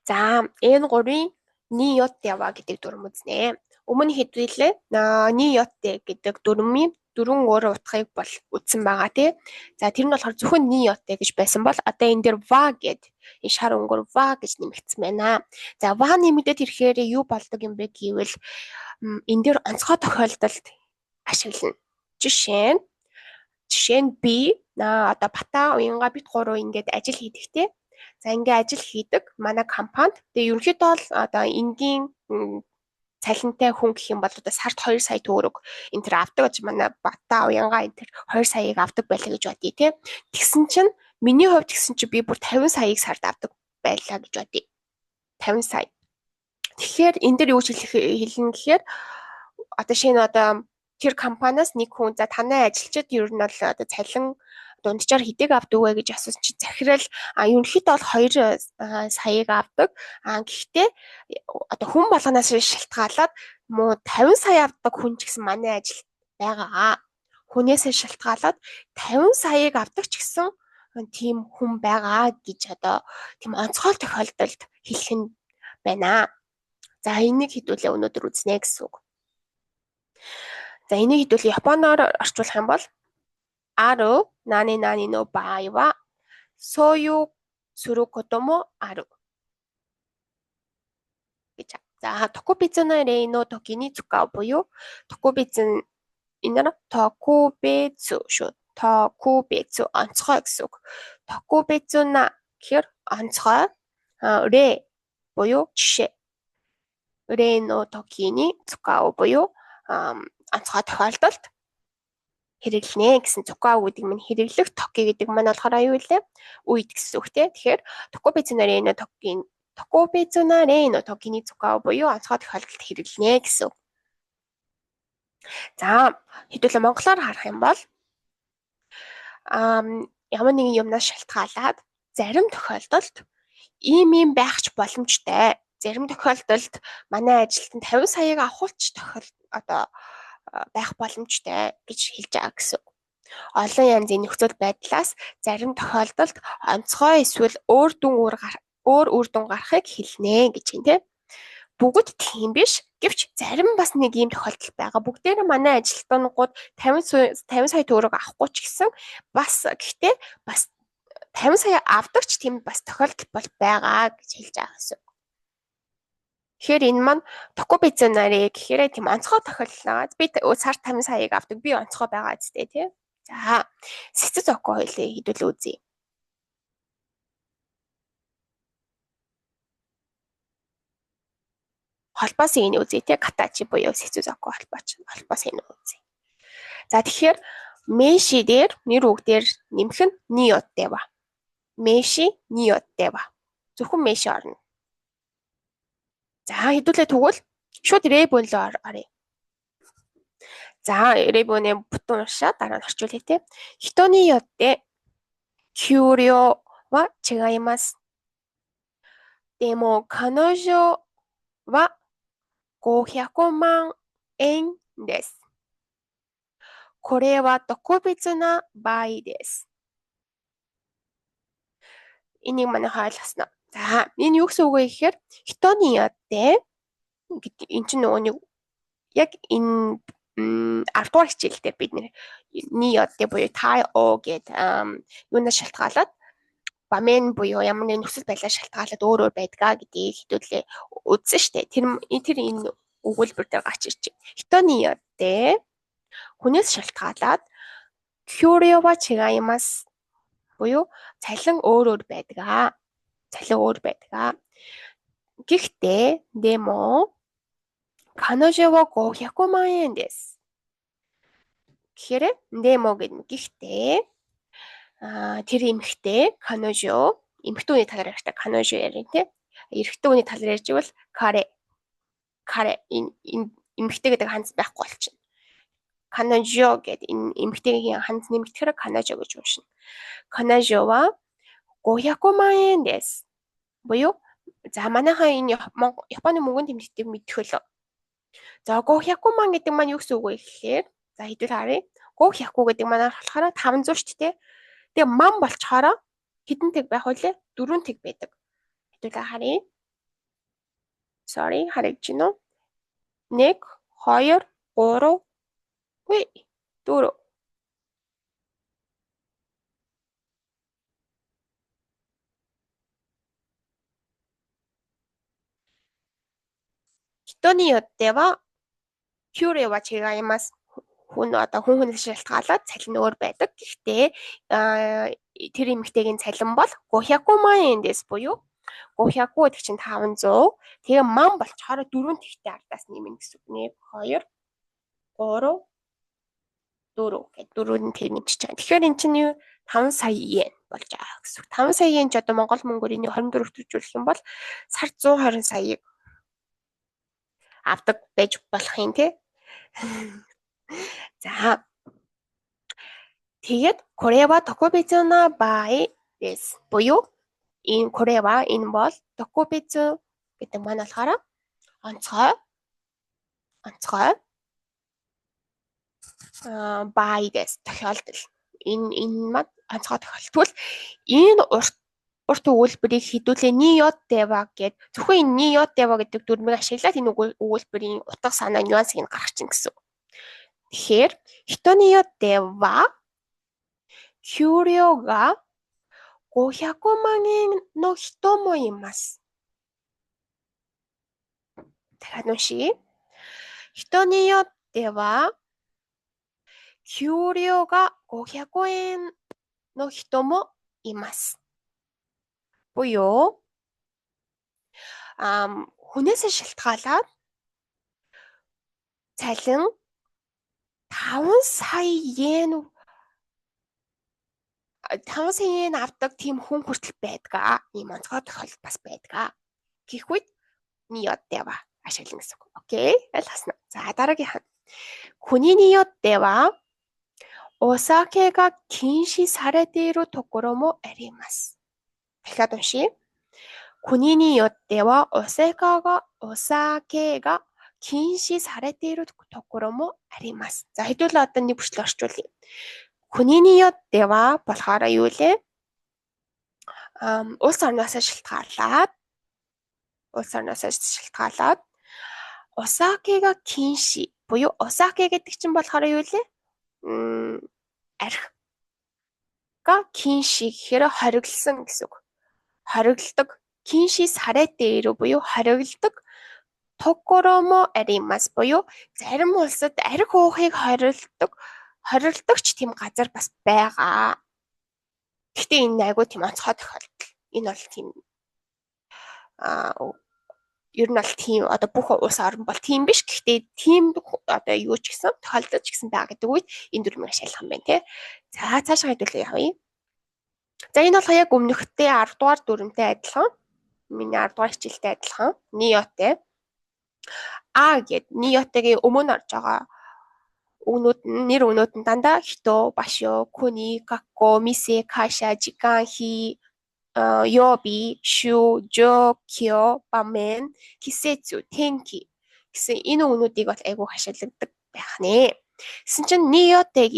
За N3-ын によっては гэдэг дүрэм үзнэ. Өмнө хэдүүлээ によって гэдэг дүрмийн дөрвөн өөр утгыг бол үзсэн байгаа тий. За тэр нь болохоор зөвхөн によって гэж байсан бол одоо энэ дээр は гэд энэ шар өнгөөр は гэж нэмэгдсэн байна. За は нэмэгдээд ирэхээр юу болдог юм бэ гэвэл энэ дээр онцгой тохиолдолд ашиглана. Жишээ нь би одоо Бата уянга бид гурав ингээд ажил хийдэг те. За ингээ ажил хийдэг манай компанид. Тэгээ ерөнхийдөө бол одоо энгийн цалинтай хүн гэх юм бол одоо сард 2 сая төгрөг энэ төр авдаг гэж манай Бата уянга энэ төр 2 саяыг авдаг байлаа гэж бодъё те. Тэгсэн чинь миний хувьд тэгсэн чинь би бүр 50 саяыг сард авдаг байлаа гэж бодъё. 50 сая. Тэгэхээр энэ дээр юу гэж хэлнэ гэхээр одоо шинэ одоо тэр компаниас нэг хүн за танай ажилчид ер нь бол одоо цалин дунджаар хэдийг авдаг вэ гэж асуусан чинь захирал ерөнхийдөө бол 2 саяыг авдаг. Гэхдээ одоо хүн болгоноос шалтгаалаад муу 50 сая авдаг хүн ч гэсэн манай ажилд байгаа. Хүнээсээ шалтгаалаад 50 саяыг авдаг ч гэсэн тийм хүн байгаа гэж одоо тийм онцгой тохиолдолд хэлэх нь байна. За энийг хэдүүлээ өнөөдөр үзнэ гэсэн үг. За энийг хэдүүлээ японоор орчуулах юм бол ある何々の場合はそういうすることもある гэж. За 特別な例の時に使うбуюу 特別энэ нь 特別 шүү. 特別 онцгой гэсэн үг. 特別な гэхээр онцгой, 例 буюу жишээ. 例の時に使う буюу онцгой тохиолдолд хэрэглэнэ гэсэн 使う гэдэг маань хэрэглэх 時 гэдэг маань болохоор юу вэ? Үед гэсэн үг те. Тэгэхээр 特別な例の時特別な例の時に使う буюу онцгой тохиолдолд хэрэглэнэ гэсэн үг. За хэдүүлээ монголоор харах юм бол ямар нэгэн юмнаас шалтгаалаад зарим тохиолдолд ийм ийм байх ч боломжтой. Зарим тохиолдолд манай ажилтан 50 саяыг авахулч тохиол одоо байх боломжтой гэж хэлж байгаа гэсэн. Олон янзын нөхцөл байдлаас зарим тохиолдолд онцгой эсвэл өөр дүн өөр үр дүн гарахыг хэлнэ гэж юм тийм. Бүгд тийм биш. Гэвч зарим бас нэг ийм тохиолдол байгаа. Бүгдээр манай ажилтнууд 50 сая төгрөг авахгүй ч гэсэн бас гэхдээ бас 50 сая авдаг ч тийм бас тохиолдол бол байгаа гэж хэлж байгаа гэсэн. Тэгэхээр энэ маань 特別な例 гэхээр тийм онцгой тохиолдол. Би сар 50 саяыг авдаг. Би онцгой байгаа зү тий. За, 接続 хоёлыг хэдүүлээ үзье. Холбоосын энэ үзье тий. 形 буюу 接続 холбооч холбоосын энэ үзье. За тэгэхээр 名詞 дээр нэр үг дээр нэмэх нь によっては. 名詞によっては. Зөвхөн 名詞 орно. За хэдүүлээ тэгвэл шууд 例文 руу оръё. За 例文 ээ бүтэн уншаад дараа нь орчуулъя те. 人によって給料は違います。でも彼女は500万円です。これは特別な場合です。Энийг манайхан ойлгосноо. За энэ юу гэсэн үг вэ гэхээр 人によって энэ чинь нөгөө нэг яг энэ 10 дугаар хичээл дээр бид нэр によって буюу 対応 гээд юунаас шалтгаалаад 場面 буюу ямар нэгэн нөхцөл байдлаас шалтгаалаад өөр өөр байдгаа гэдгийг хэдүүлээ үзсэн штэ. Тэр энэ өгүүлбэр дээр гарч ирж байна. 人によって хүнээс шалтгаалаад 給料は違います буюу цалин өөр өөр байдаг. Цалин өөр байдаг. Гэхдээ でも彼女は500万円です. Тэгэхээр でも гэдэг гэхдээ тэр эмэгтэй 彼女 эмэгтэй хүний талаар ярихдаа 彼女 ярина тий. Эрэгтэй хүний талаар ярьж байвал 彼 彼 энэ эмэгтэй гэдэг ханз байхгүй болчихно. 彼女 гэдэг энэ эмэгтэйгийн ханз нэмэгдэхээр 彼女 гэж уншина. 彼女は500万円です. Буюу за манайхан энэ Японы мөнгөний тэмдэгтийг мэдэх лөө. За 500 ман гэдэг маань юу гэсэн үг вэ гэхээр за хэдүүл харъя. 500 гэдэг маань болохоор 500 шүү дээ. Тэгээ ман болчхоороо хэдэн тэг байх вүлээ? 4 тэг байдаг. Хэдүүлээ харъя. Sorry, харагдаж байна уу? 1 2 3 4. 人によっては給料は違います. Хүн одоо хүн хүнээс шалтгаалаад цалин өөр байдаг. Гэхдээ тэр эмэгтэйгийн цалин бол 500 万円です буюу 500 гэдэг чинь 500. Тэгээ ман болчоор дөрвөн тэгтэй ардаас нэмнэ гэсэн үг. 1 2 3 4 гэдэг дөрөв нь тэг нэмчихэж байгаа. Тэгэхээр эн чинь 5 сая йен болж байгаа гэсэн үг. 5 сая йен ч одоо монгол мөнгөөр энийг 24 төржүүлэх юм бол сар 120 саяыг авдаг байж болох юм тий. За. Тэгээд これは特別な場合です буюу энэ これは энэ бол 特別 гэдэг маань болохоор онцгой байです тохиолдол. Энэ маань онцгой тохиолдол. Тэгвэл энэ урт өгүүлбэрийг хэдүүлээ によっては гэд зөвхөн энэ によっては гэдэг дүрмийг ашиглаад энэ өгүүлбэрийн утга санаа нюансыг нь гаргах чинь гэсэн. Тэгэхээр 人によっては給料が500万円の人もいます。 дахиад уншъя. 人によっては給料が500円の人もいます. Буюу хүнээс шалтгаалаад цалин 5 сая йен 5 сая йен авдаг тийм хүн хүртэл байдаг. Ийм онцгой тохиолдол бас байдаг. Гэх үед によっては ашиглана гэсэн үг. Окей, ойлгосноо. За дараагийнх нь. 国によってはお酒が禁止されているところもあります。 дахиад уншъя. 国によってはお酒が禁止されているところもあります. За хэдүүлээ одоо нэг бүшлээ орчуулъя. 国によっては болохоор юу лээ? Улс орноос шалтгаалаад お酒が禁止 буюу お酒 гэдэг чинь болохоор юу лээ? Арх. Га 禁止 гэхээр хориглосон гэсэн үг. Хориглодог. 禁止されている буюу хориглодог. ところもあります буюу зарим улсад арх уухыг хориглодогч тийм газар бас байгаа. Гэхдээ энэ айгүй тийм онцгой тохиолдол. Энэ бол тийм ер нь бол тийм одоо бүх улс орн бол тийм биш. Гэхдээ тийм одоо юу ч гэсэн тохиолдол ч гэсэн байгаа гэдэг үед энэ дүрмийг ашиглах юм байна тий. За цаашаа хэдүүлээ явъя. За энэ болохоор яг өмнөхтэй 10 дугаар дүрмтэй адилхан. Миний 10 дугаар хичээлтэй адилхан. によって А гэд によってгийн өмнө орж байгаа үгнүүд нь нэр үгнүүд нь дандаа 人, 場所, 国, 学校, 店, 会社, 時間, 日, 曜日, 週, 状況, 場面, 季節, 天気 гэсэн энэ үгнүүдийг бол айгүй ашигладаг байх нэ. Гэсэн чинь によって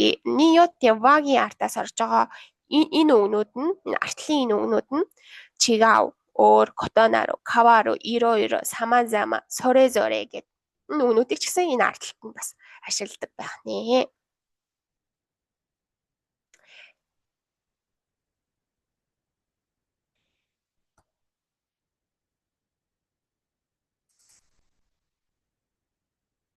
は гийн ардаас орж байгаа энэ үгнүүд нь артлын энэ үгнүүд нь 違う, өөр, 異なる, 変わる, いろいろ, 様々, それぞれгэд энэ үгнүүдийг ч гэсэн энэ артлалт нь бас ашигладаг байх нэ.